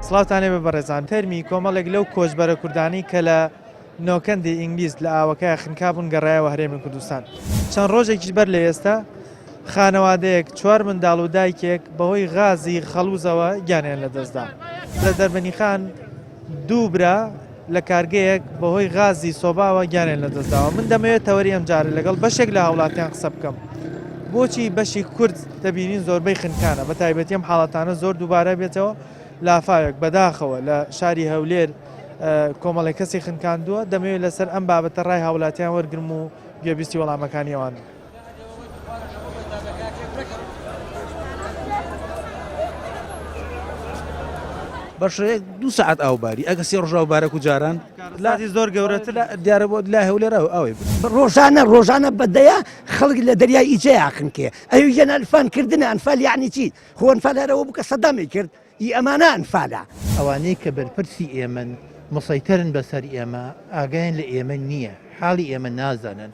سڵاوتان لێبێ بەڕێزان تەرمی کۆمەڵێک لەو کۆچبەرە کوردانەی کە لە نۆکەندی ئینگلیز لە ئاوەکە خنکابوون گەڕایەوە هەرێمی کوردستان چەند ڕۆژێکیش بەر لە ئێستا خانەوادەیەک چوار منداڵ و دایکێک بەهۆی غازی خەڵوزەوە گیانیان لەدەستدا لە دەربەنیخان دوو برا لە کارگەیەک بەهۆی غازی سۆباوە گیانیان لەدەستداوە من دەمەوێت تەوەری ئەمجارە لەگەڵ بەشێک لە هاوڵاتیان قسە بکەم بۆچی بەشی کورد دەبینین زۆربەی خنکانە بە تایبەتی ئەم حاڵەتانە زۆر دووبارە بێتەوە لافاوێک بەداخەوە لە شاری هەولێر کۆمەڵێک کەسی خنکاندووە دەمەوێت لەسەر ئەم بابەتە ڕای هاوڵاتیان وەرگرم و گوێبیستی وەڵامەکانی ئەوان بم. بەشەیەک دوو سەعات ئاو باری ئەگە سێ ڕۆژ ئاو بارەک و جاران لاتی زۆر گەورەتر دیارە بۆ لای هەولێر ئاو ئاوی ڕۆژانە ڕۆژانە بەدەیە خەڵک لە دەریای ئیجەیا خنکێ ئەوی ژەن ئەلفان کردنە ئەنفال یعنی چی خۆ ئەنفال هەرەوە بوو کە سەدامی کرد ئی ئەمانە ئەنفالە. ئەوانەی کە بەرپرسی ئێمەن، مسەیتەرن بەسەر ئێمە، ئاگایان لە ئێمە نییە، حاڵی ئێمە نازانن.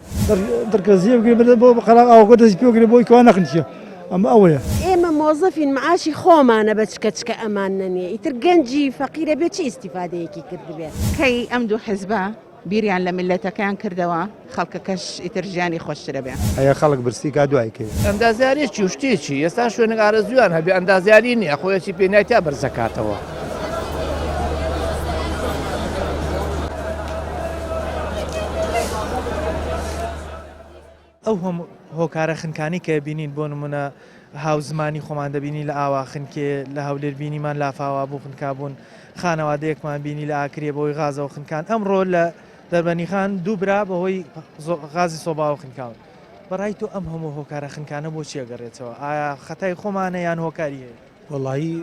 دڕکەزییە بگرێ بەدەست بۆ قەراغ ئاوەکە دەستی پێ بگرێ بۆی کەوا نەخنکێ ئەمە ئەوەیە. ئێمە مۆزەفین معاشی خۆمانە بە چکە چکە ئەمان نەنێ ئیتر گەنجی فەقیرە بێ چ ئیستیفادەیەکی کردبێ. کەی ئەم دوو حزبە بیریان لە میللەتەکەیان کردەوە خەڵکەکەش ئیتر ژیانی خۆشترە بێ. ئەیە خەڵک برسی کا دوای کەی. ئەندازیاری چی و شتی چی ئێستا شوێنێک ئارەزویان هەبێ ئەندازیاری نییە خۆیەکی پێنای تیا بەرزەکاتەوە. ئەو هەموو هۆکارە خنکانی کە بینین بۆ نمونە هاوزمانی خۆمان دەبینی لە ئاوا خنکێ لە هەولێر بینیمان لافاوا بوو خنکابوون خانەوادەیەکمان بینی لە ئاکرێ بەهۆی غازەوە خنکان ئەمڕۆ لە دەربەنیخان دوو برا بەهۆی غازی سۆباوە خنکاون بەڕای تۆ ئەم هەموو هۆکارە خنکانە بۆ چی ئەگەڕێتەوە ئایا خەتای خۆمانە یان هۆکاری هەیە؟ وەڵایی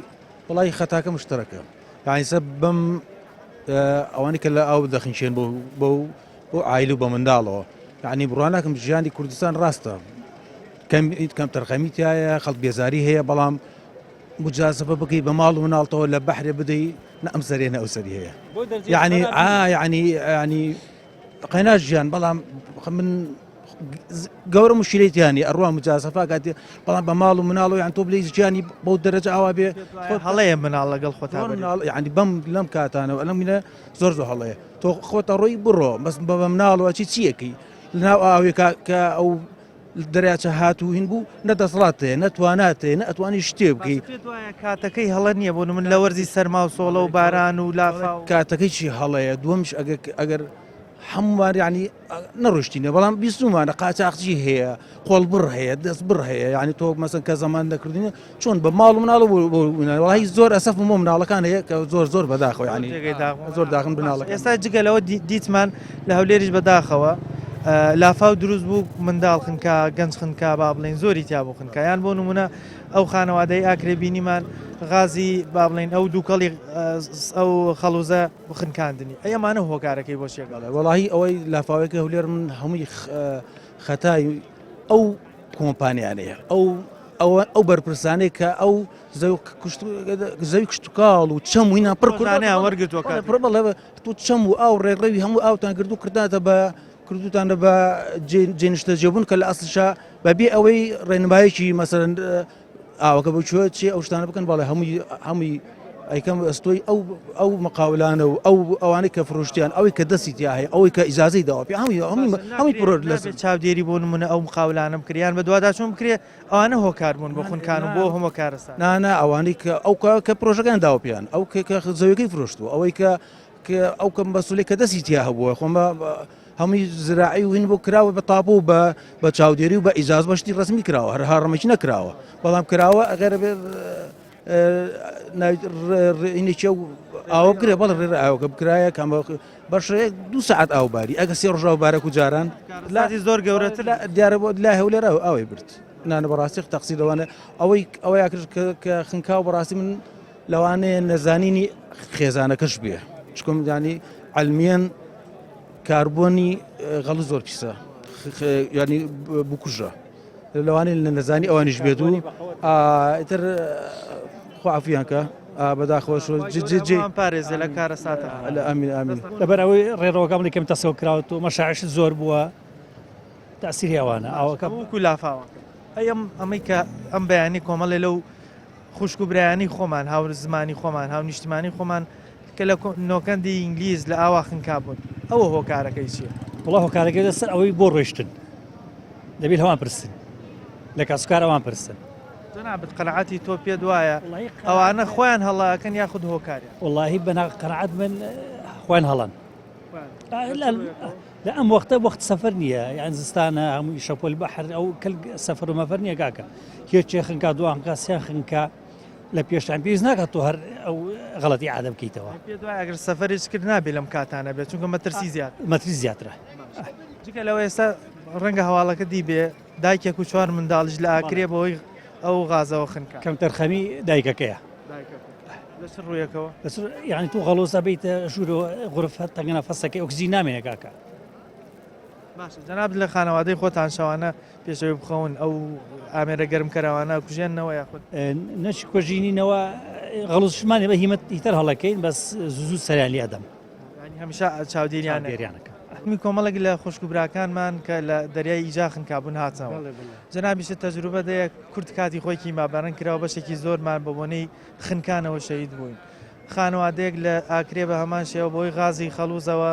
وەڵایی خەتاکە مشتەرەکە یانی سە بەم ئەوانەی کە لە ئاو دەخنکێن بۆ بۆ بۆ عایل و بە منداڵەوە یعنی بڕوا ناکەم ژیانی کوردستان ڕاستە کەم کەم تەرخەمی تایە خەڵک بێزاری هەیە بەڵام مجازفە بکەی بە ماڵ و مناڵتەوە لە بەحرێ بدەی نە ئەم سەرێ نە ئەو سەری هەیە یعنی ئا یعنی یعنی قەینا ژیان بەڵام من گەورە مشیلەی ئەڕوا مجازفە کاتێ بەڵام بە ماڵ و مناڵ و یان تۆ بلێ ژیانی بەو دەرەجە ئاوا بێ هەڵەیە مناڵ لەگەڵ خۆتا یعنی بەم لەم کاتانەوە لەم منە زۆر زۆر هەڵەیە تۆ خۆتە ڕۆی بڕۆ بەس بە مناڵەوە چی چیەکەی لەناو ئاوێکا کە ئەو دەریاچە هات و هین بوو نە دەسەڵات هەیە نە توانات هەیە نە ئەتوانی شتێ بکەی. باشە پێت وایە کاتەکەی هەڵە نییە بۆ من لە وەرزی سەرما و سۆڵە و باران و لافاو. کاتەکەی چی هەڵەیە دووەمیش ئەگەر ئەگەر هەموومان یعنی نەڕۆشتینە بەڵام بیستومانە قاچاخچی هەیە قۆڵبڕ هەیە دەستبڕ هەیە یعنی تۆ مەسەن کە زەمان دەکردین چۆن بە ماڵ و مناڵ وڵی زۆر ئەسەف بۆ مناڵەکان هەیە کە زۆر زۆر بەداخەوە ینی زۆر داخم بناڵە ئێستا جگە لەوە دیتمان لە هەولێریش بەداخەوە لافاو دروست بوو منداڵ خنکا گەنج خنکا با بڵین زۆری تیا بوو خنکا یان بۆ نمونە ئەو خانەوادەی ئاکرێ بینیمان غازی با بڵین ئەو دووکەڵی ئەو خەڵوزە خنکاندنی ئەی ئەمانە هۆکارەکەی بۆ چیە؟ وەڵاهی ئەوەی لافاوەکە هەولێر من هەمووی خەتای ئەو کۆمپانیانەیە ئەو ئەوە ئەو بەرپرسانەی کە ئەو زەوی کشتتوکاڵ و چەم وینا پڕ کوردانیان وەرگتووە پڕ بەڵێ تو چەم و ئاو ڕێڕەوی هەموو ئاوتان کردو کرداتە بە کردوتانە بە جێنشتە جێبوون کە لە ئەسڵشا بەبێ ئەوەی ڕێنمایەکی مەسەرەن ئاوەکە بۆ کوێ چێ ئەو شتانە بکەن بەڵێ هەمووی هەمووی ئەیکەم ئەستۆی ئەو ئەو مقاولانە و ئەو ئەوانەی کە فرۆشتیان ئەوەی کە دەستی تیا هەیە ئەوەی کە ئیجازەی داوە پێ هەمووی هەمووی هەمووی پرۆ لە چاودێری بۆ نمونە ئەو مقاولانە بکریان بە دواداچوون بکرێ ئەوانە هۆکار بوون بۆ خونکان و بۆ هەموو کارەسات نانا ئەوانەی کە ئەو کە پرۆژەکان داوە پێیان ئەو کە زەویەکەی فرۆشتووە ئەوەی کە ئەو کە مەسوولەی کە دەستی تیا هەبووە خۆمە هەمووی زراعی و هین بۆ کراوە بە تاپۆ و بە بە چاودێری و بە ئیجاز بە شتی ڕەسمی کراوە هەر هاڕەمەکی نەکراوە بەڵام کراوە ئەگەر بێ اینێکی و ئاوە بکرێ بەڵ ڕێ ئاوەکە بکرایە کەمە بەشەیە دوو ساعت ئاو باری ئەگە سێ ڕژاو بارەک و جاران لاتی زۆر گەورەتر دیارە بۆ لای هەولێر ئاوی برد نانە بەڕاستی تەقسی لەوانە ئەوەی ئەوەیە کرد کە خنکاو بەڕاستی من لەوانەیە نەزانینی خێزانەکەش بێ چکم ینی علمیەن کاربۆنی غەڵ زۆر پیسە ینی بکوژە لەوانەیە لە نەزانی ئەوانیش بێت و ئیتر خوافیان کە بەداخەوە جێ پارێزە لە کارەساتە لە ئەمین ئامین لەبەر ئەوەی ڕێڕەوەکە بڵی کەم تەسەوە کراوە و مەشاعش زۆر بووە تاسیری ئەوانە ئاوەکە وەکو لافاوە ئەی ئەم ئەمەی کە ئەم بەیانی کۆمەڵێ لەو. خوشک و برایانی خۆمان، هاو زمانی خۆمان، هاو نیشتمانی خۆمان کە لە نۆکەندی ئینگلیز لە ئاوا خنکا بوون، ئەوە هۆکارەکەی چییە؟ وەڵا هۆکارەکەی لەسەر ئەوەی بۆ ڕۆیشتن دەبێت هەوان پرسن لە کاسوکار ئەوان پرسن. جەنابت قەناعەتی تۆ پێت وایە ئەوانە خۆیان هەڵەکەن یاخود هۆکاریان؟ وەڵاهی بەنا قەناعەت من خۆیان هەڵەن. لە ئەم وەختە وەخت سەفەر نییە یان زستانە هەمووی شەپۆل بەحر ئەو کەل سەفەر و مەفەر نییە کاکە کێچێ خنکا دوانکە سیان خنکا لە پێشتان پێویست ناکات تۆ هەر ئەو غەڵەتی عادە بکەیتەوە پێ دوای ئەگەر سەفەریش کرد نابێ لەم کاتانە بێت چونکە مەترسی زیاد مەترسی زیاترە جگە لەوە ئێستا ڕەنگە هەواڵەکە دی بێ دایکێک و چوار منداڵیش لە ئاکرێ بەهۆی ئەو غازەوە خنکا. کەمتەرخەمی دایکەکەیە. لە چ ڕوویەکەوە؟ لە چ یعنی تۆ غەڵۆزە بیتە ژوورەوە غرفە تەنگە نەفەسەکەی ئۆکسجین نامێنێ کاکە. باشە جەنابت لە خانەوادەی خۆتان شەوانە پێشەوەی بخەون ئەو ئامێرە گەرمکەرەوانە کوژێنەوە یاخود؟ نەچ کوژینینەوە غەڵۆزشمانێ بە هیمەت هیتر هەڵەکەین بەس زوو زوو سەریان لێ ئەدەم. یانی هەمیشە چاودێریان چاودێریانەکەم. تەرمی کۆمەڵێک لە خوشک و براکانمان کە لە دەریای ئیجا خنکابوون هاتنەوە. جەنابیشت تەجروبە دەیە کورد کاتی خۆی کیماباران کرا و بەشێکی زۆرمان بە بۆنەی خنکانەوە شەهید بووین. خانەوادەیەک لە ئاکرێ بە هەمان شێوە بەهۆی غازی خەڵوزەوە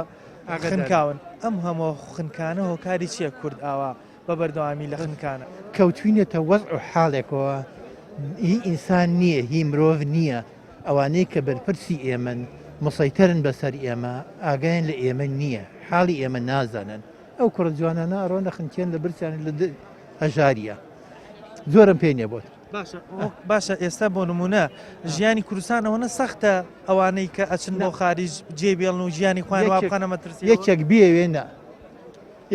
خنکاون. ئەم هەموو خنکانە هۆکاری چییە کورد ئاوا بە بەردەوامی لە خنکانە؟ کەوتوینەتە وەزع و حاڵێکەوە هی ئینسان نییە، هی مرۆڤ نییە، ئەوانەی کە بەرپرسی ئێمەن، مسەیتەرن بەسەر ئێمە، ئاگایان لە ئێمە نییە، حاڵی ئێمە نازانن. ئەو کوڕە جوانانە ئەڕۆن ئەخنکێن لە برسیان لە هەژاریە. زۆرم پێ نییە بۆت. باشە باشە ئێستا بۆ نمونە ژیانی کوردستان ئەوەنە سەختە ئەوانەی کە ئەچن بۆ خاریج جێ بێڵن و ژیانی خۆیان وا بخەنە مەترسیەوە؟ یەکێک بیەوێ نا.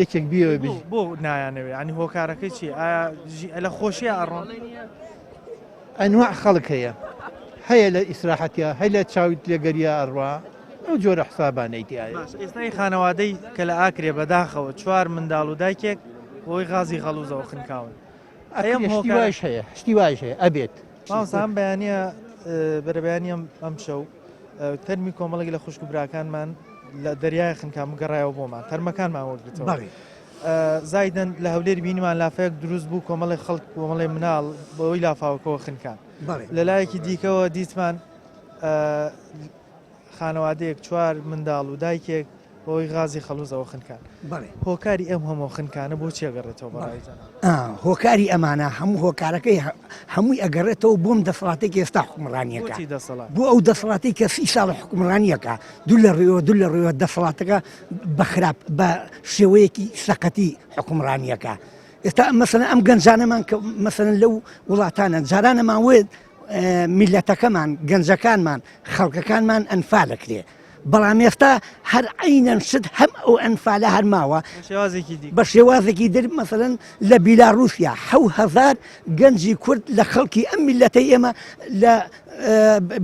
یەکێک بیەوێ بژی. بۆ نایانەوێ ینی هۆکارەکەی چی ئایا لە خۆشیە ئەڕۆن؟ ئەنواع خەڵک هەیە هەیە لە ئیسراحەتیا هەی لە چاویت لێگەریا ئەڕوا ئەو جۆرە حسابانەی تایە. باشە ئێستای خانەوادەی کە لە ئاکرێ بەداخەوە چوار منداڵ و دایکێک بەهۆی غازی غەڵوزەوە خنکاون ئەم شتی وایش هەیە شتی وایش هەیە ئەبێت. مامۆستا ئەم بەیانیە بەرەبەیانی ئەم شەو تەرمی کۆمەڵێک لە خوشک و براکانمان لە دەریای خنکام گەڕایەوە بۆمان تەرمەکانمان وەرگرتەوە. زایدن لە هەولێر بینیمان لافەیەک دروست بوو کۆمەڵی خەڵک کۆمەڵی مناڵ بەوەی لافاوەکەەوە خنکان لە لایەکی دیکەوە دیتمان خانەوادەیەک چوار منداڵ و دایکێک بەهۆی غازی خەڵوزەوە خنکان. هۆکاری ئەم هەموو خنکانە بۆ چی ئەگەڕێتەوە بە ڕای جەنابت؟ هۆکاری ئەمانە هەموو هۆکارەکەی هەمووی ئەگەڕێتەوە بۆم دەسەڵاتێک ئێستا حکومڕانیەکە بۆچی دەسەڵات؟ بۆ ئەو دەسەڵاتی کە سی ساڵە حکومڕانیەکە دوو لە ڕێوە دوو لە ڕێوە دەسەڵاتەکە بە خراپ بە شێوەیەکی سەقەتی حکومڕانیەکە ئێستا مەسەلەن ئەم گەنجانەمان کە مەسەلەن لەو وڵاتانە جارانەمان وت میلەتەکەمان گەنجەکانمان خەڵکەکانمان ئەنفالەکرێ بەڵام ئێستا هەر عینەن شت هەم ئەو ئەنفالە هەر ماوە بە شێوازێکی در مەسەلەن لە بیلاروسیا 1000 گەنجی کورد لە خەڵکی ئەم میلەتەی ئێمە لە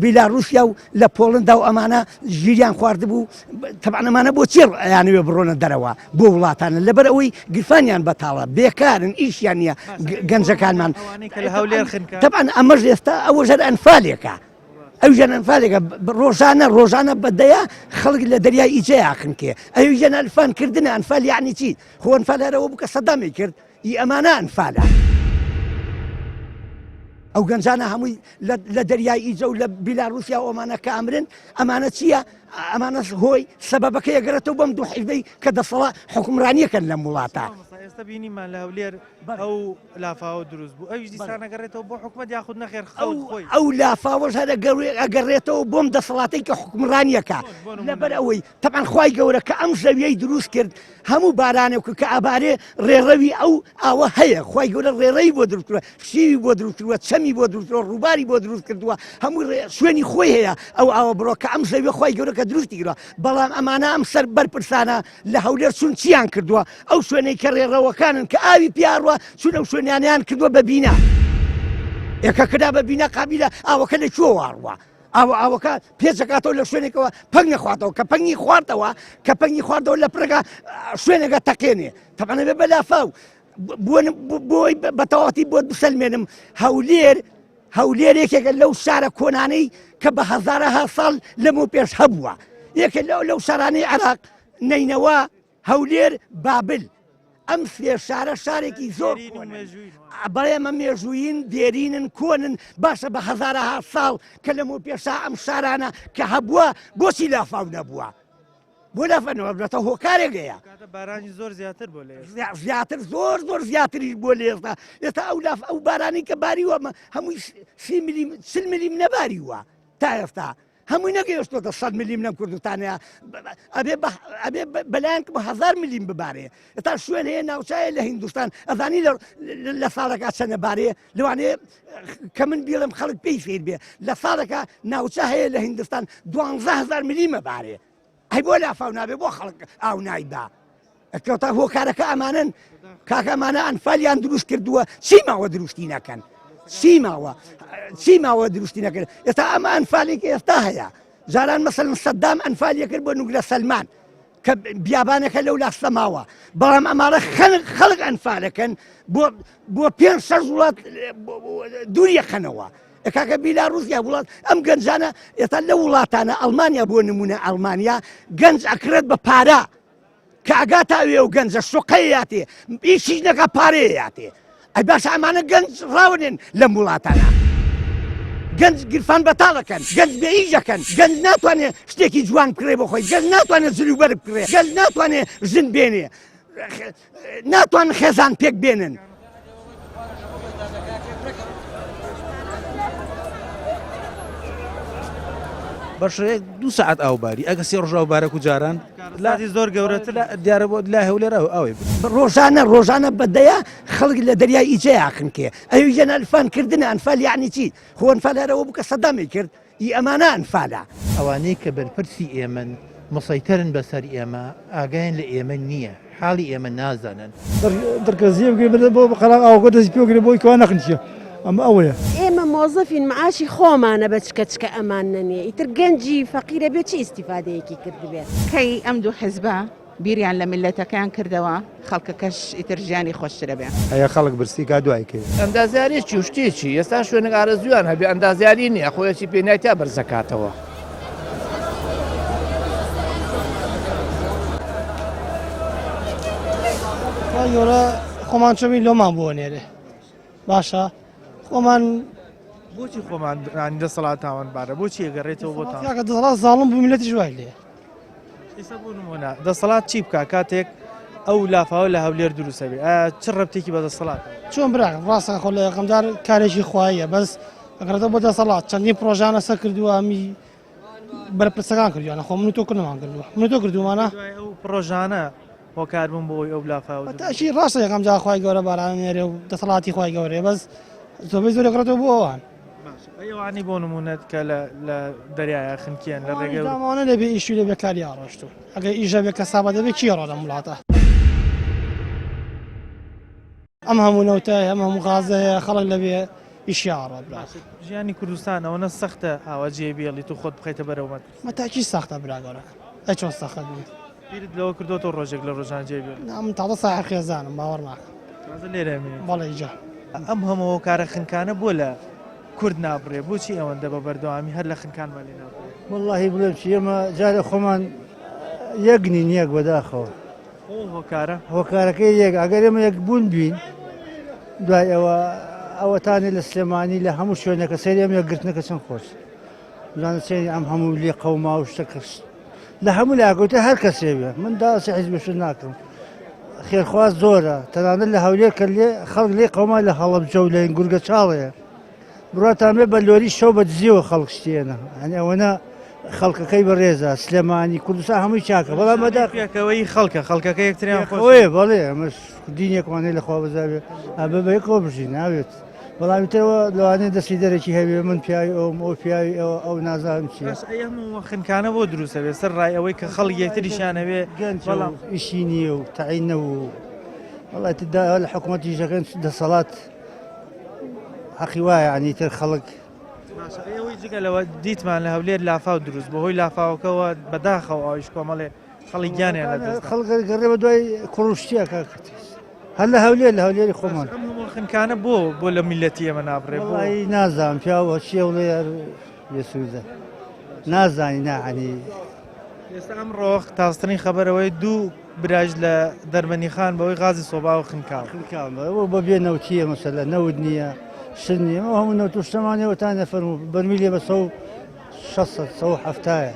بیلاروسیا و لە پۆڵندا و ئەمانە ژیریان خواردبوو تەبعەن ئەمانە بۆ چی ئەیانەوێ بڕۆنە دەرەوە بۆ وڵاتانە لەبەر ئەوەی گیرفانیان بەتاڵە بێکارن ئیشیان نییە گەنجەکانمان تەبعەن ئەمەش ئێستا ئەوە ژەر ئەنفالێکە ئەو ژەن ئەنفالێکە ڕۆژانە ڕۆژانە بەدەیە خەڵک لە دەریای ئیجەیا خنکێ ئەو ژەن ئەلفان کردنە ئەنفال یعنی چی خۆ ئەنفال هەرەوە بوو کە سەدامی کرد ئی ئەمانە ئەنفالە. ئەو گەنجانە هەمووی لە دەریای ئیجە و لە بیلاروسیا و ئەمانە کە ئەمرن ئەمانە چییە؟ ئەمانە هۆی سەبەبەکەی ئەگەڕێتەوە بەم دوو حیزبەی کە دەسەڵا حوکمڕانیەکەن لەم وڵاتە. مامۆستا ئێستا بینیمان لە هەولێر ئەو لافاوە دروست بوو ئەویش دیسان ئەگەڕێتەوە بۆ حکومەت یاخود نەخێر خەڵک خۆی؟ ئەو لافاوەش هەر ئەگەڕێتەوە بۆم دەسەڵاتەی کە حوکمڕانیەکە لەبەر ئەوەی تەبعەن خوای گەورە کە ئەم زەویەی دروست کرد هەموو بارانێک کە ئابارێ ڕێڕەوی ئەو ئاوە هەیە خوای گەورە ڕێڕەوی بۆ دروست کردووە شیوی بۆ دروست کردووە چەمی بۆ دروست کردووە ڕووباری بۆ دروست کردووە هەموو شوێنی خۆی هەیە ئەو ئاوە بڕۆ کە ئەم زەویە خوای گەورە کە دروستی کردووە بەڵام ئەمانە ئەم سەر بەرپرسانە لە هەولێر چون چیان کردووە ئەو شوێنەی کە ڕێڕەوەکانن کە ئاوی پیاڕوە چون ئەو شوێنیانیان کردووە بە بینا ئێکە کرا بە بینا قابیلە ئاوەکە لە کوێوە ئەڕوا ئاوە ئاوەکە پێچەکاتەوە لە شوێنێکەوە پەنگ نەخواتەوە کە پەنگی خواردەوە کە پەنگی خواردەوە لە پرەکە شوێنەکە تەقێنێ تەبانەبێ بە لافاو بۆی بەتەواتی بۆت بسەلمێنم هەولێر هەولێر یەکێکە لەو شارە کۆنانەی کە بە هەزارەها ساڵ لەمە پێش هەبووە یەکێک لەو لەو شارانەی عراق نەینەوە هەولێر بابل. ئەم سێ شارە شارێکی زۆر کۆنن. بەڵێ ئەمە مێژوویین، دێرینن، کۆنن، باشە بە هەزارەها ساڵ کە لەمەو پێشا ئەم شارانە کە هەبووە بۆچی لافاو نەبووە؟ بۆ لافاو نەبووە؟ هۆکارێک هەیە. بارانی زۆر زیاتر بۆ لە ئێستا. زیاتر زۆر زۆر زیاتریش بۆ لە ئێستا. ئێستا ئەو لاف ئەو بارانی کە باریوە هەمووی سی ملیم چل ملیم نەباریوە تا ئێستا. هەمووی نەگەیشتۆتە سەد ملیم لەم کوردستانەیە ئەبێ ئەبێ بەلایەن بە هزار ملیم ببارێ تا شوێن هەیە ناوچایە لە هیندوستان ئەزانی لە ساڵەکە چەنە بارێ لەوانەیە کە من بیڵم خەڵک پێی فێر بێ لە ساڵەکە ناوچە هەیە لە هیندستان 12هزار ملیمە بارێ ئەی بۆ لافاو نابێ بۆ خەڵک ئاو نایبا کەوتا هۆکارەکە ئەمانن کاکە ئەمانە ئەنفالیان دروست کردووە چی ماوە دروستی نەکەن چی ماوە چی ماوە دروستی نەکرد ئێستا ئەمە ئەنفالێک ئێستا هەیە جاران مەسەن سەدام ئەنفالیە کرد بۆ نوگرە سەلمان کە بیابانەکە لەو لاستە ماوە بەڵام ئەمانە خەڵک خەڵک ئەنفالەکەن بۆ بۆ پێ شەش وڵات دووریەخەنەوە کاکە بیلاڕوسیا وڵات ئەم گەنجانە ئێستا لە وڵاتانە ئەڵمانیا بۆ نمونە ئەڵمانیا گەنج ئەکرێت بە پارە کە ئەگاتە ئەوێ و گەنجە شوقەی یاتێ ئیشیش نەکا پارەیە یاتێ ئەی باشە ئەمانە گەنج ڕاونێن لەم وڵاتانە گەنج گرفان بەتاڵەکەن گەنج بێ ئیشەکەن گەنج ناتوانێت شتێکی جوان بکڕێ بۆ خۆی گەنج ناتوانێت جلوبەرگ بکڕێ گەنج ناتوانێت ژن بێنێ ناتوان خێزان پێک بێنن. بەشەیەک دوو سەعات ئاو باری ئەگە سێ ڕۆژ ئاو بارەک و جاران لاتی زۆر گەورەتر دیارە بۆ لا هەولێر ئاو ئاوێ ڕۆژانە ڕۆژانە بەدەیە خەڵک لە دەریای ئیجەیا خنکێ ئەویژەن ئەلفان کردنە ئەنفال یعنی چی خۆ ئەنفال هەرەوە بوو کە سەدامی کرد ئی ئەمانە ئەنفالە. ئەوانەی کە بەرپرسی ئێمەن، مسەیتەرن بەسەر ئێمە، ئاگایان لە ئێمە نییە، حاڵی ئێمە نازانن. دڕکەزیە بگرێ بەدە بۆ قەراغ ئاوەکە دەستی پێ بگرێ بۆی کەوا نەخنکێ ئەمە ئەوەیە. ئێمە مۆزەفین معاشی خۆمانە بە چکە چکە ئەمان نەنێ ئیتر گەنجی فەقیرە بێ چ ئیستیفادەیەکی کردبێ. کەی ئەم دوو حزبە بیریان لە میللەتەکەیان کردەوە خەڵکەکەش ئیتر ژیانی خۆشترەبێ. ئەیە خەڵک برسی کا دوای کەوێ. ئەندازیاری چی و شتی چی ئێستا شوێنێک ئارەزویان هەبێ ئەندازیاری نیە خۆیەکی پێنای تیا بەرزەکاتەوە. خوای گەورە خۆمان چۆمین لۆمان بۆ نێرێ باشە خۆمان بۆچی خۆمان ینی دەسەڵات تاوانبارە بۆچی ئەگەڕێتەوە بۆ تاوان؟ کاکە دەسەڵات زاڵم بوو میللەتیش وای لێ ئێستا بۆ نمونە دەسەڵات چی بکا کاتێک ئەو لافاوە لە هەولێر دروستە بێ ئایا چ ڕەبتێکی بە دەسەڵات چۆن براکەم ڕاستە خۆ لە یەکەمجار کارێکی خواییە بەس ئەگەڕێتەوە بۆ دەسەڵات چەندین پرۆژانە سەر کردووە ئەمی بەرپرسەکان کردویانە خۆ من و تۆ کردمان کردووە من و تۆ کردومانە دوای ئەو پرۆژانە هۆکار بوون بۆ ئەوەی ئەو لافاوە دروست تاکی ڕاستە یەکەم جار خوای گەورە باران نێرێ و دەسەڵاتی خوای گەورەیە بەس زۆربەی زۆر ئەگەڕێتەوە بۆ ئەوان باشە ئەی ئەوانەی بۆ نمونەت کە لە لە دەریایە خنکێن لە ڕێگەی ئەوانە لە بێ ئیش و لە بێکاری ئاڕۆشتوون ئەگەر ئیشە بێ کەسابەت دەبێ کێ ڕۆ لەم وڵاتە ئەم هەموو نەوتە هەیە ئەم هەموو غازە هەیە خەڵک لە بێ ئیشی ئاڕۆ برا ژیانی کوردستان ئەوەنە سەختە ئاوا جێ بێڵیت و خۆت بخەیتە بەرەو مەترسی مەتاکی سەختە برا گەورەکەم ئەی چۆن سەخت بێت بیرت لەوە کردۆتەوە ڕۆژێک لە ڕۆژان جێ بێڵی؟ نا من تازە ساحێب خێزانم باوەڕ ناکەم. تازە لێرە ئەمێنیت؟ بەڵێ گیان. ئەم هەموو هۆکارە خنکانە بۆ لە کورد نابڕێ؟ بۆچی ئەوەندە بە بەردەوامی هەر لە خنکانمان لێ نابڕێ؟ وەڵاهی بڵێم چی ئێمە جارێ خۆمان یەک نین یەک بەداخەوە. خۆ هۆکارە؟ هۆکارەکەی یەک ئەگەر ئێمە یەک بوون بین دوای ئەوە ئەوەتانێ لە سلێمانی لە هەموو شوێنەکە سەیری ئەم یەکگرتنەکە چەند خۆش بزانە چێنی ئەم هەموو لێ قەوما و شتەکە لە هەموو لاگوتە هەر کەسێ بێ من داسی حیزبشت ناکەم خێرخواز زۆرە تەنانەت لە هەولێر کە لێ خەڵک لێ قەوما لە هەڵەبجە و لە گورگە چاڵەیە بڕاتان بێ بە لۆری شەو بە دزیەوە خەڵک شتێنە ئەنی ئەوەنە خەڵکەکەی بەڕێزە سلێمانی کوردستان هەمووی چاکە بەڵام بەدا پێکەوەی خەڵکە خەڵکەکە یەکتریان خۆی بەڵێ ئەمەش دینێکوانەی لەخوا بەزاوێ ئەبە بەیەکەوە بژین ناوێت بەڵام ترەوە لەوانەیە دەستی دەرەکی هەبێ من پیاوی ئەوم ئەو پیاوی ئەوە ئەو نازانم چیە. بەس ئەی ئەم خنکانە بۆ دروست ئەبێ سەر ڕای ئەوەی کە خەڵک یەکتریشیان ئەوێ گەنج بەڵام ئیشی نییە و تەعین نەبوو وەڵای تر داوا لە حکوومەتیش دەکەن دەسەڵات حەقی وایە یانی تر خەڵک باشە ئەی ئەوەی جگە لەوە دیتمان لە هەولێر لافاو دروست بەهۆی لافاوەکەوە بەداخەوە ئەویش کۆمەڵێ خەڵک گیانیان لەدەست دا. خەڵک گەڕێ بە دوای کوڕ و شتیە کاک هەر لە هەولێر لە هەولێری خۆمان. ئەم هەموو خنکانە بۆ بۆ لە میللەتی ئێمە نابڕێ بۆ؟ وەڵایی نازانم پیاو چیە وڵێ هەر بێسوودە نازانی ناعنی. ئێستا ئەمڕۆ تازترین خەبەر ئەوەیە دوو. برایش لە دەربەندیخان بەوەی غازی سۆباوە خنکاوە. خنکاوە ئەوە بە بێ نەوتیە مەسەلە نەوت نییە شت نییە ئەو هەموو نەوت و شتەمانەوە تا نەفەرموو بەرمیلێ بە سە و شەسەد سە و حەفتایە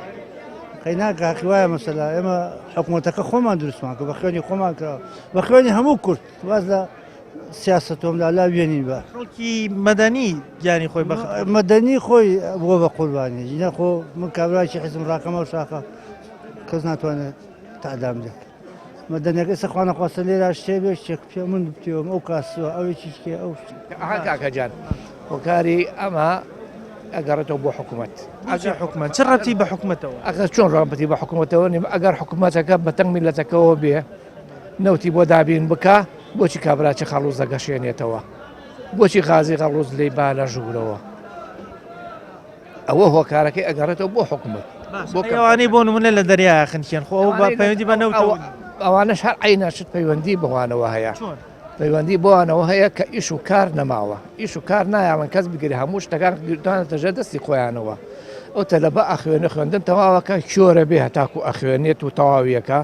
قەیناکە هەقی وایە مەسەلە ئێمە حکوومەتەکە خۆمان دروستمان کرد بە خوێنی خۆمان کراوە بە خوێنی هەموو کورد واز لە سیاسەتۆم لا لا وێنین بە خەڵکی مەدەنی گیانی خۆی بە مەدەنی خۆی بووە بە قوربانی ژینە خۆ من کابراکی حزم ڕاکەمە و شاخە کەس ناتوانێت تعدام لێک مەدەنەکە ئێستا خوانەخواستە لێرا شتێ بێ شتێک پێ من بتێوم ئەو کاسوە ئەوێکی شتێ ئەو ئەها کاکە جان هۆکاری ئەمە ئەگەڕێتەوە بۆ حکوومەت ئەگەر حکومەت چ ڕەتی بە حکومەتەوە ئەگەر چۆن ڕابەتی بە حکوومەتەوە نیم ئەگەر حکوومەتەکە بەتەنگ میلەتەکەەوە بێ نەوتی بۆ دابین بکە بۆچی کابراچی خەڵوز دەگەشێنێتەوە بۆچی غازی غەڵوز لی با لە ژوورەوە ئەوە هۆکارەکەی ئەگەڕێتەوە بۆ حکومەت بۆ ئەوانەی بۆ نمونە لە دەریایە خنکێن خۆ ئەو بە پەیوەندی بە نەوتەوە ئەوانەش هەر عینە شت پەیوەندی بەوانەوە هەیە پەیوەندی بۆوانەوە هەیە کە ئیش و کار نەماوە ئیش و کار نایاڵن کەس بگری هەموو شتەکان گرتوانەتە ژێر دەستی خۆیانەوە ئەو تەلەبە ئەخوێنە خوێندن تەواوەکە کۆرە بێ هەتاکو ئەخوێنێت و تەواویەکە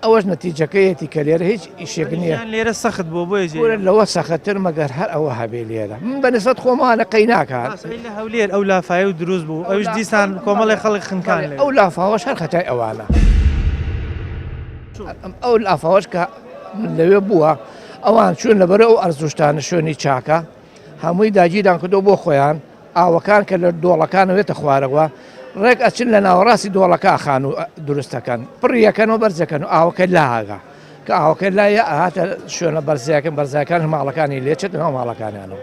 ئەوەش نەتیجەکەیەتی کە لێرە هیچ ئیشێک نییە. ژیان لێرە سەخت بووە بۆیە جێی. کورە لەوە سەختتر مەگەر هەر ئەوە هەبێ لێرە. من بە نسبەت خۆمانە قەی ناکات. باشە ئەی لە هەولێر ئەو لافایە و دروست بوو ئەویش دیسان کۆمەڵێ خەڵک خنکان لەوێ. ئەو لافاوەش هەر خەتای ئەوانە. ئەو لافاوەش کە لەوێ بووە ئەوان چوون لەبەر ئەو ئەرزوشتانە شوێنی چاکە هەمووی داگیران کردو بۆ خۆیان ئاوەکان کە لە دۆڵەکانەوە یەتە خوارەوە ڕێک ئەچن لە ناوەڕاستی دۆڵەکە خانوو دروستەکەن پڕی یەکەن و بەرزەکەن و ئاوەکە لاگا کە ئاوەکە لایە ئاهاتە شوێنە بەرزیەکەن بەرزەکان ماڵەکانی لێچێت ناو ماڵەکانیانەوە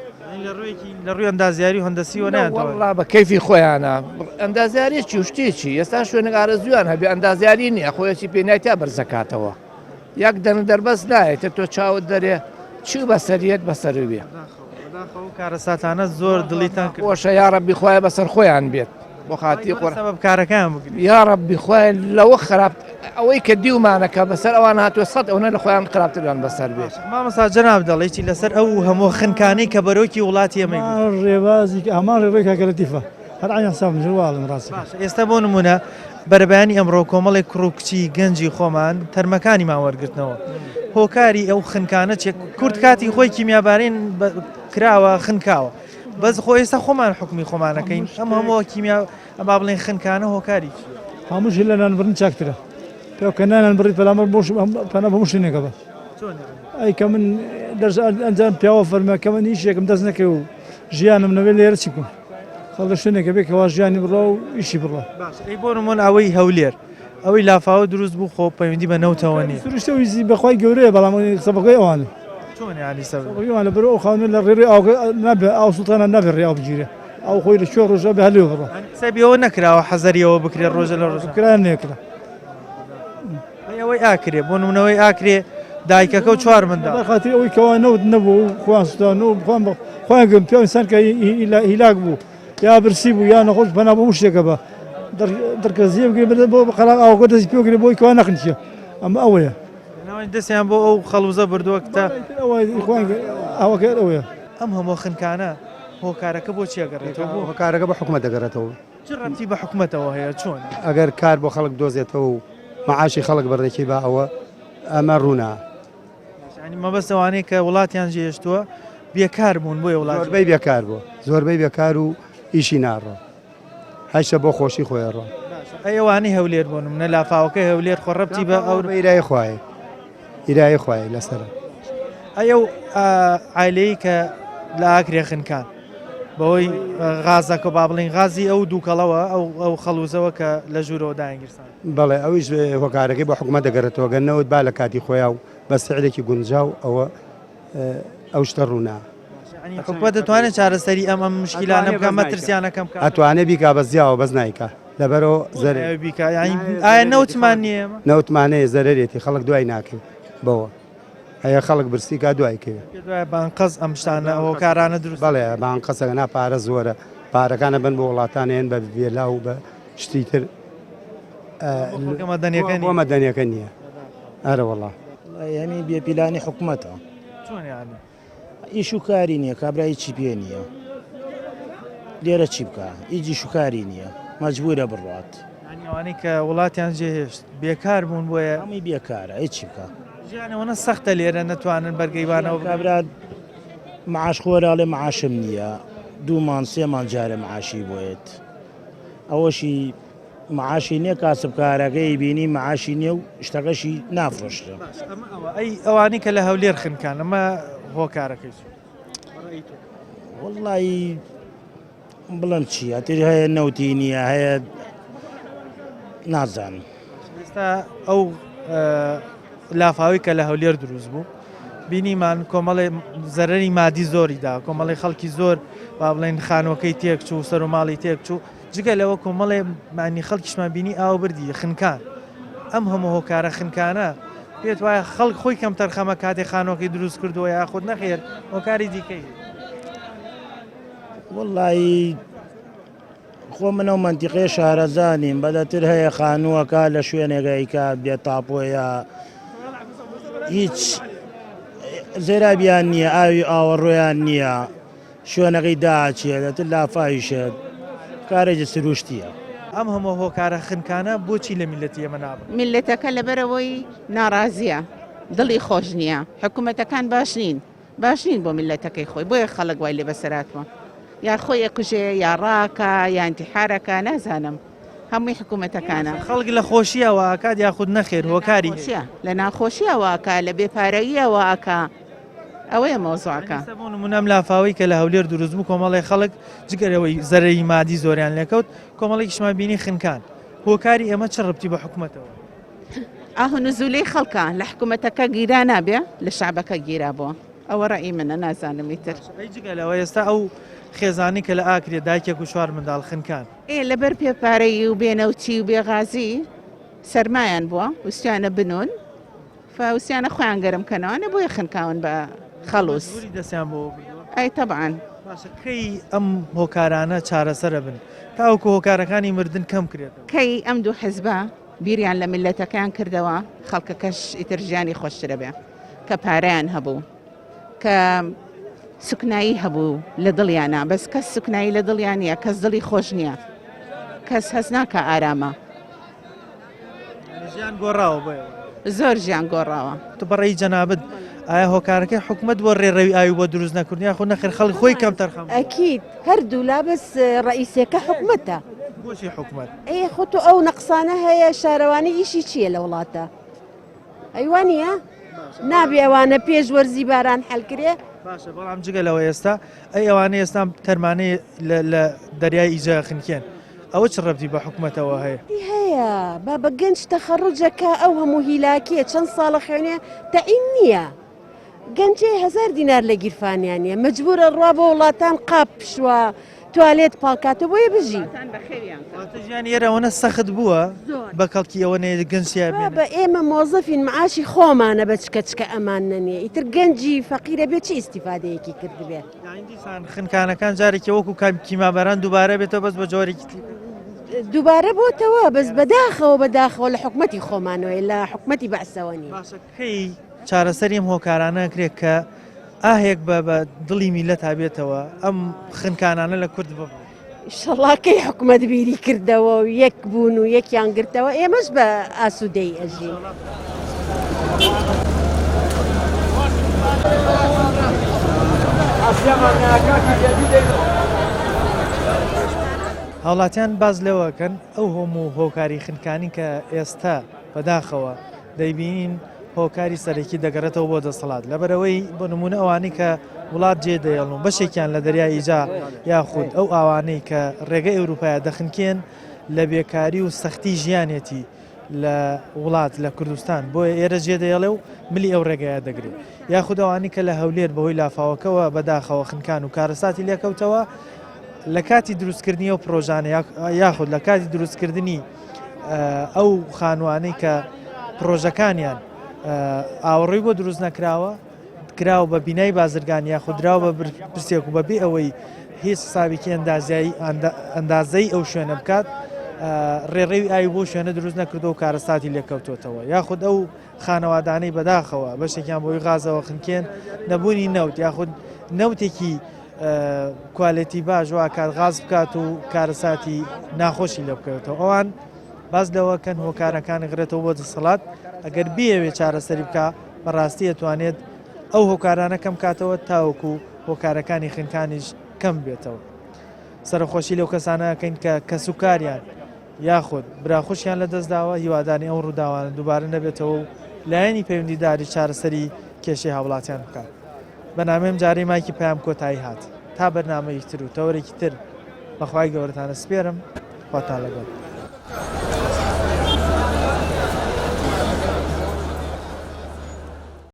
لە ڕووی ئەندازیاری و هەندەسیەوە نایانتوانی. وەڵا بە کەیفی خۆیانە ئەندازیاری چی و شتی چی ئێستا شوێنێک ئارەزوویان هەبێ ئەندازیاری نییە خۆیەکی پێ نایتیا بەرزەکاتەوە یەک دەنگ دەربەست نایەتە تۆ چاوت دەرێ چی بەسەریەت بەسەر بێ. بەداخەوە ئەو کارەساتانە زۆر دڵی تەنگ کرد. خۆشە یاڕەبی خوایە بەسەر خۆیان بێت بۆ خاتری قورئان. سەبەب کارەکەیان بگری. یاڕەبی خوایە لەوە خراپ ئەوەی کە دیومانە کە بەسەر ئەوان هاتووە سەد ئەونە لە خۆیان خراپتریان بەسەر بێت. مامۆستا جەناب دەڵێی چی لەسەر ئەو هەموو خنکانەی کە بەرۆکی وڵاتی ئێمەی گرت؟ هەمان ڕێبازی هەمان ڕێڕەوی کاکە لەتیفە هەر عەین حسابم کرد وا ئەڵێم ڕاستە. باشە ئێستا بۆ نموونە بەرەبەیانی ئەمڕۆ کۆمەڵێک کوڕ و کچی گەنجی خۆمان تەرمەکانیمان وەرگرتنەوە هۆکاری ئەو خنکانە چیە کورد کاتی خۆی کیمیابارین کراوە خنکاوە بەس خۆ ئێستا خۆمان حکومی خۆمانەکەین ئەم هەموو کیمیا ئەما بڵێن خنکانە هۆکاری چیە؟ هەمووشی لە نان بڕین چاکترە پیاو کە نانان بڕی پەلامار بۆ پەنا بۆ شوێنێکە بە ئەی کە من دەرس ئەنجام پیاوە فەرمە کە من ئیشێکم دەست نەکەوێ و ژیانم نەبێ لێرە چی بکەم خەڵک شوێنێکە بێ کەوا ژیانی بڕا و ئیشی بڕا. باشە ئەی بۆ نموون ئەوەی هەولێر ئەوەی لافاوە دروست بوو خۆ پەیوەندی بە نەوتەوە نییە. سروشتە ویستی بەخوای گەورەیە بەڵام سەبەکەی ئەوانە. چۆن یانی سەبەب؟ سەبەکەی ئەوانە بەرەو ئەو خانووە لە ڕێڕەوی ئاوەکە نابێ ئاو سوڵتانە نابێ ڕێ ئاو بگیرێ ئاو خۆی لە کوێ ڕۆژە بێ هەر لێوە بڕا. یانی حسابی ئەوە نەکراوە حەزەری ئەوە بکرێ ڕۆژە لە ڕۆژە. کرا نەکرا. ئەی ئەوەی ئاکرێ بۆ نمونەوەی ئاکرێ دایکەکە و چوار منداڵ. لەبەر خاتری ئەوەی کەوا نەوت نەبوو و خۆیان سوتان و خۆیان بە خۆیان گرن پیاو ئینسان کە هیلاک بوو یا برسی بوو یا نەخۆش پەنا بۆ هەموو شتێکە بە دڕکەزیە بگرێ بەدە بۆ قەراغ ئاوەکە دەستی پێ بگرێ بۆی کەوا نەخنکێ ئەمە ئەوەیە. ناوەین دەستیان بۆ ئەو خەڵوزە بردووە کە تا خۆیان ئاوەکە ئەوەیە. ئەم هەموو خنکانە هۆکارەکە بۆ چی ئەگەڕێتەوە بۆ؟ هۆکارەکە بۆ حکومەت دەگەڕێتەوە. چ ڕەبتی بە حکومەتەوە هەیە چۆن؟ ئەگەر کار بۆ خەڵک بدۆزێتەوە و مەعاشی خەڵک بە ڕێکی با ئەوە ئەمە ڕوونە. یانی مەبەست ئەوانەی کە وڵاتیان جێهێشتووە بێکار بوون بۆیە وڵات زۆربەی بێکار بووە زۆربەی بێکار و ئیشی ناڕۆ هەشە بۆ خۆشی خۆی ڕۆ. باشە ئەی ئەوانەی هەولێر بۆ نمونە لافاوەکەی هەولێر خۆ ڕەبتی بە ئەو ئیرای خوایە ئیرای خوایە لەسەرە. ئەی ئەو عایلەی کە لە ئاکرێ خنکان بەهۆی غازەکە با بڵین غازی ئەو دووکەڵەوە ئەو ئەو خەڵوزەوە کە لە ژوورەوە دایانگیرسان. بەڵێ ئەویش هۆکارەکەی بۆ حکومەت دەگەڕێتەوە گەر نەوت با لە کاتی خۆیا و بە سعرێکی گونجاو ئەوە ئەو شتە ڕوونا. یانی حکومەت دەتوانێت چارەسەری ئەم ئەم مشکیلانە بکا مەترسیانە کەم بکا؟ ئەتوانێ بیکا بەس زیاوە بەس نایکا لەبەرەوە زەرەر. بۆ نایەوێ بیکا یانی ئایا نەوتمان نییە ئێمە؟ نەوتمان هەیە زەرەرێتی خەڵک دوای ناکەوێ بەوە. هەیە خەڵک برسی کا دوای کەوێ. پێت وایە بە ئەنقەست ئەم شتانە هۆکارانە دروست بەڵێ بە ئەنقەستە نا پارە زۆرە پارەکانە بن بۆ وڵاتان هێن بە ڤێلا و بە شتی تر بۆ مەدەنیەکە نییە ئەرە وەڵا. یعنی بێ پیلانی حکومەتە. چۆن یعنی؟ ئیش و کاری نییە کابرا هیچی پێ نییە لێرە چی بکە هیچ ئیش و کاری نییە مەجبورە بڕات. ئەوانەی کە وڵاتیان جێهێشت بێکار بوون بۆیە هەمووی بێکارە ئەی چی بکا؟ ژیان ئەوەنە سەختە لێرە نەتوانن بەرگەی بانەوە بگرن. کابرا معاش خۆرە ئەڵێ معاشم نییە دوو مان سێ مان جارێ معاشی بۆیەت ئەوەشی معاشی نییە کاسبکارەکەی بینی معاشی نییە و شتەکەشی نافرۆشرێ. باش ئەمە ئەوە ئەی ئەوانەی کە لە هەولێر خنکان ئەمە هۆکارەکەی چییە؟ بەڕەئی تۆ. وەڵڵاهی بڵێم چی ئەتر هەیە نەوتی نییە هەیە نازانم. ئێستا ئەو لافاوی کە لە هەولێر دروست بوو بینیمان کۆمەڵێ زەرەری مادی زۆری دا کۆمەڵی خەڵکی زۆر با بڵێن خانوەکەی تێکچوو سەر و ماڵی تێکچوو جگە لەوە کۆمەڵێ مانی خەڵکیشمان بینی ئاو بردی خنکان ئەم هەموو هۆکارە خنکانە پێت وایە خەڵک خۆی کەم تەرخەمە کاتێ خانوەکەی دروست کردووە یاخود نەخێر هۆکاری دیکەی وەڵایی خۆ من ئەو مەنتیقەیە شارەزا نیم بەدەتر هەیە خانووەکە لە شوێنێک ئەیکا بێ تاپۆیە هیچ زێرابیان نییە ئاوی ئاوەڕۆیان نییە شوێنەکەی داچێت دەتر لافاویشێت کارێکی سروشتیە. ئەم هەموو هۆکارە خنکانە بۆچی لە میللەتی ئێمە نابن؟ میللەتەکە لەبەرئەوەی ناڕازیە دڵی خۆش نییە حکومەتەکان باش نین باش نین بۆ میللەتەکەی خۆی بۆیە خەڵک وای لێ بەسەر هاتووە یا خۆی ئەکوژێ یا ڕاکا یا ئینتیحارەکا نازانم هەمووی حکوومەتەکانە. خەڵک لە خۆشییا وا ئەکات یاخود نەخێر هۆکاری هەیە؟ لە ناخۆشییا وا ئەکا لە بێ پارەییا وا ئەکا ئەوەیە مەوزوعەکە. ئێستا بۆ نموونە ئەم لافاوەی کە لە هەولێر دروست بوو کۆمەڵێ خەڵک جگە لەوەی زەرەری مادی زۆریان لێکەوت کۆمەڵێکیشمان بینی خنکان هۆکاری ئێمە چ ڕبتی بە حکومەتەوە؟ ئاه و نزولەی خەڵکە لە حکومەتەکە گیرا نابێ لە شەعبەکە گیرا بووە ئەوە ڕەئی منە نازانم ئیتر. ئەی جگە لەوە ئێستا ئەو خێزانەی کە لە ئاکرێ دایکێک و چوار منداڵ خنکان. ئێ لەبەر پێ پارەیی و بێ نەوتی و بێ غازی سەرمایان بووە ویستویانە بنوون فوسیانە خۆیان گەرم کەنەوە نە بۆیە خنکاون بە خەڵوز. مەجبوری دەستیان بۆ بردووە. ئەی تەبعەن. باشە کەی ئەم هۆکارانە چارەسەرە بن تاوەکو هۆکارەکانی مردن کەم کرێتەوە؟ کەی ئەم دوو حزبە بیریان لە میللەتەکەیان کردەوە خەڵکەکەش ئیتر ژیانی خۆشترە بێ کە پارەیان هەبوو کە سوکنایی هەبوو لە دڵیانە بەس کەس سوکنایی لە دڵیان نییە کەس دڵی خۆش نییە کەس هەست ناکە ئارامە ژیان گۆڕاوە بۆ زۆر ژیان گۆڕاوە. تۆ بەڕێی جەنابت ئایا هۆکارەکەی حکومەت بۆ ڕێڕەوی ئاوی بۆ دروست نەکردن یاخود نەخێر خەڵک خۆی کەم تەرخەم ئەکید هەردوولا بەس ڕئیسەکە حکومەتە. بۆچی حکومەت؟ ئێ خۆ تۆ ئەو نەقسانە هەیە شارەوانی ئیشی چییە لە وڵاتە؟ ئەی وا نییە؟ نابێ ئەوانە پێش وەرزی باران حەلکرێ؟ باشە بەڵام جگە لەوە ئێستا ئەی ئەوانە ئێستا تەرمانەی لە دەریای ئیجە خنکێن ئەوە چ ڕەبتی بە حکومەتەوە هەیە؟ هەیە بابە گەنج تەخەڕوجەکە ئەو هەموو هیلاکیە چەند ساڵە خوێنێ تەعین نییە. گەنجێ هەزار دینار لە گیرفانیا نیە مەجبورە ڕوا بۆ وڵاتان قاپ بشوا توالێت پاڵکاتەوە بۆیە بژی. واتە ژیانی ئێرە ئەوەنە سەخت بووە بە کەڵکی ئەوە نەیەت گەنج تیا بێنن. بابە ئێمە مۆزەفین معاشی خۆمانە بە چکە چکە ئەمان نەنێ ئیتر گەنجی فەقیرە بێ چ ئیستیفادەیەکی کردبێ. یانی دیسان خنکانەکان جارێکی وەکو کیماباران دووبارە بێتەوە بەس بە جۆرێکی تر. دووبارە بۆتەوە بەس بەداخەوە بەداخەوە لە حکومەتی خۆمانەوەی لە حکومەتی بەعسەوە نیە. باشە کەی چارەسەری ئەم هۆکارانە ئەکرێت کە ئاهێک بە بە دڵی میلەتا بێتەوە ئەم خنکانانە لە کورد ببڕن. ئیشەڵا کەی حکومەت بیری کردەوە و یەک بوون و یەکیان گرتەوە ئێمەش بە ئاسوودەیی ئەژین. هاوڵاتیان باس لەوەکەن ئەو هەموو هۆکاری خنکانی کە ئێستا بەداخەوە دەیبینین هۆکاری سەرەکی دەگەڕێتەوە بۆ دەسەڵات لەبەرئەوەی بۆ نمونە ئەوانەی کە وڵات جێ دەێڵن و بەشێکیان لە دەریای ئیجا یاخود ئەو ئاوانەی کە ڕێگەی ئەوروپایە دەخنکێن لە بێکاری و سەختی ژیانێتی لە وڵات لە کوردستان بۆیە ئێرە جێ دەێڵێ و ملی ئەو ڕێگەیە دەگرێت یاخود ئەوانی کە لە هەولێر بەهۆی لافاوەکەوە بەداخەوە خنکان و کارەساتی لێکەوتەوە لە کاتی دروستکردنی ئەو پرۆژانە یاخود لە کاتی دروستکردنی ئەو خانوانەی کە پرۆژەکانیان ئاوەڕۆی بۆ دروست نەکراوە کراوە بە بینای بازرگان یاخود دراوە بە پرسێک و بەبێ ئەوەی هیچ حسابێکی ئەندازیایی ئەندازەی ئەو شوێنە بکات ڕێڕەوی ئاوی بۆ شوێنە دروست نەکردەوە و کارەساتی لێکەوتوتەوە یاخود ئەو خانەوادانەی بەداخەوە بەشێکیان بۆی غازەوە خنکێن نەبوونی نەوت یاخود نەوتێکی کوالێتی باش وا کات غاز بکات و کارەساتی ناخۆشی لێ بکەوێتەوە ئەوان. باس لەوە کەن هۆکارەکان غرێتەوە بۆ دەسەڵات ئەگەر بیەوێت چارەسەری بکە بەڕاستی ئەتوانێت ئەو هۆکارانە کەم کاتەوە تاوەکو هۆکارەکانی خنکانیش کەم بێتەوە. سەرەخۆشی لەو کەسانە ئەکەین کە کەسوکاریان یاخود براخوشیان لەدەستداوە، هیوادارین ئەو ڕووداوانە دووبارە نەبێتەوە و لایەنی پەیوەندیداری چارەسەری کێشەی هاوڵاتیان بکات. بەرنامەی ئەمجارەی مایکی پەیام کۆتایی هات. تا بەرنامەیەکی تر و تەوەرێکی تر بەخوای گەورەتان ئەسپێرم. خواتان لەگەڵ.